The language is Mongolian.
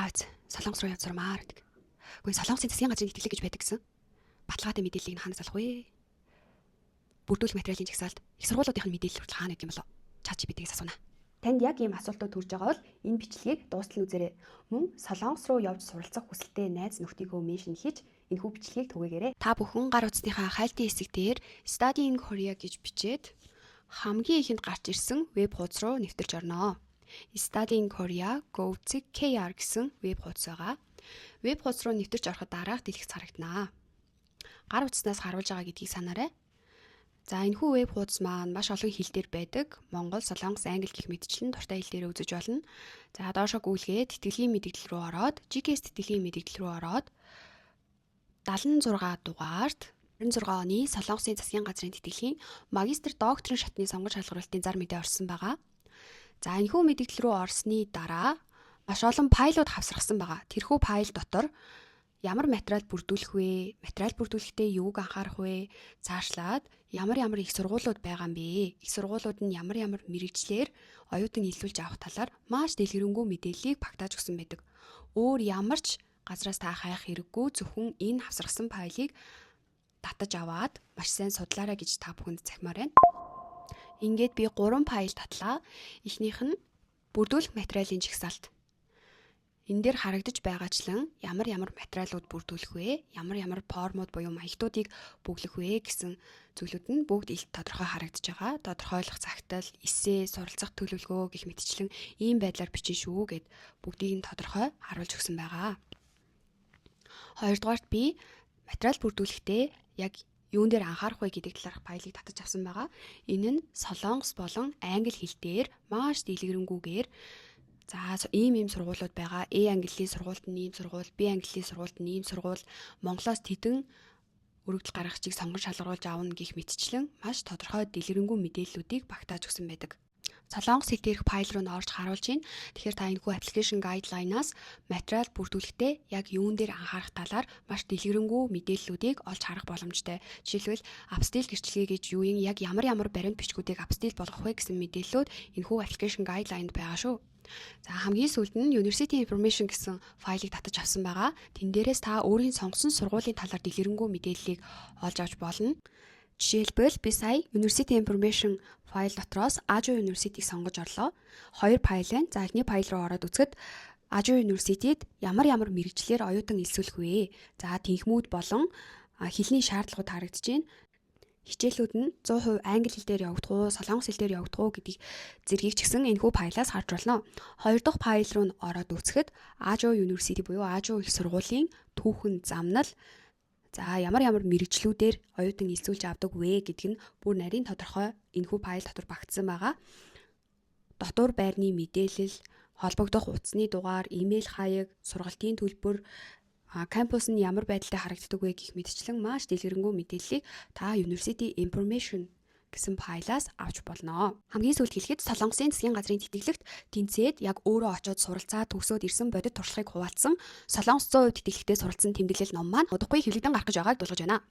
Заац, Солонгос руу явж сурмаар гэдэг. Үгүй, Солонгосын засгийн газрын тэтгэлэг гэж байдаг гэсэн. Баталгаатай мэдээллийг нь хаанаас олох вэ? Бүрдүүлэх материалын жагсаалт, их сургуулиудын мэдээлэл хүртэл хаана гэдэг юм болоо? ChatGPT-гээс асууна. Танд яг ийм асуултууд төрж байгаа бол энэ бичлэгийг дуустал нь үзээрэй. Мөн Солонгос руу явж суралцах хүсэлтэй найз нөхдийгөө mention хийж энэхүү бичлэгийг түгээгээрэй. Та бүхэн гар утасныхаа хайлтын хэсэг дээр "Study in Korea" гэж бичээд хамгийн ихэнд гарч ирсэн веб хуудас руу нэвтэрч орноо. Study in Korea go.kr гэсэн веб хуудас байгаа. Веб хуудас руу нэвтэрч ороход дараах дэлгэц харагданаа. Гар утаснаас харуулж байгаа гэдгийг санаарай. За, энэхүү веб хуудас маань маш олон хэл дээр байдаг. Монгол, Солонгос, Англи гэх мэтчлэн дуртай хэл дээр үзэж болно. За, доошоо гүйлгээд тэтгэлийн мэдээлэл рүү ороод, GKS тэтгэлийн мэдээлэл рүү ороод 76 дугаарт 26 оны Солонгосын засгийн газрын тэтгэлийн магистр, докторийн шатны сонгон шалгаруулалтын зар мэдээ орсон байгаа. За, энэхүү мэдээлэл рүү орсны дараа маш олон файлууд хавсаргасан байгаа. Тэрхүү файл дотор ямар материал бүрдүүлэх вэ? Материал бүрдүүлэхдээ юуг анхаарах вэ? Цаашлаад ямар ямар их сургуулиуд байгаа юм бэ? Их сургуулиуд нь ямар ямар мэргэжлээр оюутан элсүүлж авах талаар маш дэлгэрэнгүй мэдээллийг багтааж өгсөн байдаг. Өөр ямар ч газраас та хайх хэрэггүй, зөвхөн энэ хавсаргасан файлыг татаж аваад маш сайн судлаарай гэж та бүхэнд захимаар байна. Ингээд би гурван файл татлаа. Эхнийх нь бүрдүүлэх материалын жагсаалт. Энэ дээр харагдаж байгаачлан ямар ямар материалууд бүрдүүлэх вэ? Ямар ямар формууд буюу маягтуудыг бөглөх вэ гэсэн зүйлүүд нь бүгд илт тодорхой харагдаж байгаа. Тодорхойлох цагтал, эссе, суралцах төлөвлөгөө гэх мэтчлэн ийм байдлаар бичин шүү гэд бүгдийг нь тодорхой харуулж өгсөн байгаа. Хоёрдугаарт би материал бүрдүүлэхдээ яг юун дээр анхаарах вэ гэдэг талаарх файлыг татаж авсан байгаа. Энэ нь солонгос болон англи хэл дээр маш дэлгэрэнгүйгээр, за, ийм ийм сургуулиуд байгаа. А ангиллын сургуульд нь ийм сургууль, Б ангиллын сургуульд нь ийм сургууль, Монголоос тэдэн өргөдөл гаргагчийг сонгон шалгаруулж авна гэх мэтчлэн маш тодорхой дэлгэрэнгүй мэдээллүүдийг багтааж өгсөн байдаг. Солонгос хэл дээрх файл руу нь орж харуулж байна. Тэгэхээр та энэхүү application guideline-аас материал бүрдүүлэхдээ яг юун дээр анхаарах талаар маш дэлгэрэнгүй мэдээллүүдийг олж харах боломжтой. Жишээлбэл, апостил гэрчлэгээ гэж юу юм, яг ямар ямар баримт бичгүүдийг апостил болгох вэ гэсэн мэдээллүүд энэхүү application guideline-д байгаа шүү. За, хамгийн сүүлд нь University Information гэсэн файлыг татаж авсан байгаа. Тэн дээрээс та өөрийн сонгосон сургуулийн талаар дэлгэрэнгүй мэдээллийг олж авч болно. Жишээлбэл, би сая University Information файл дотроос Ajou University-г сонгож орлоо. Хоёр файл байна. За, эхний файл руу ороод үзэхэд Ajou University-д ямар ямар мэргэжлээр оюутан элсүүлэх вэ? За, тэнхмүүд болон хэлний шаардлагууд харагдаж байна. Хичээлүүд нь 100% англи хэл дээр явагдах уу, солонгос хэл дээр явагдах уу гэдгийг зэргийг ч гэсэн энэхүү файлаас харж болно. Хоёр дахь файл руу нь ороод үзэхэд Ajou University буюу Ажуу их сургуулийн түүхэн замнал, за, ямар ямар мэргэжлүүдээр оюутан элсүүлж авдаг вэ гэдг нь бүр нарийн тодорхой энэхүү файл дотор багтсан байгаа. Дотуур байрны мэдээлэл, холбогдох утасны дугаар, имэйл хаяг, сургалтын төлбөр, кампус нь ямар байдалтай харагддаг вэ гэх мэтчлэн маш дэлгэрэнгүй мэдээллийг та University Information гэсэн файлаас авч болно. Хамгийн сүүлд хэлэхэд Солонгосын засгийн газрын тэтгэлэгт тэнцээд яг өөрөө очиод суралцаа төгсөөд ирсэн бодит туршлагыг хуваалцсан Солонгос 100% тэтгэлэгтээ суралцсан тэмдэглэл ном маань удахгүй хэвлэгдэн гарах гэж байгааг дуулгаж байна.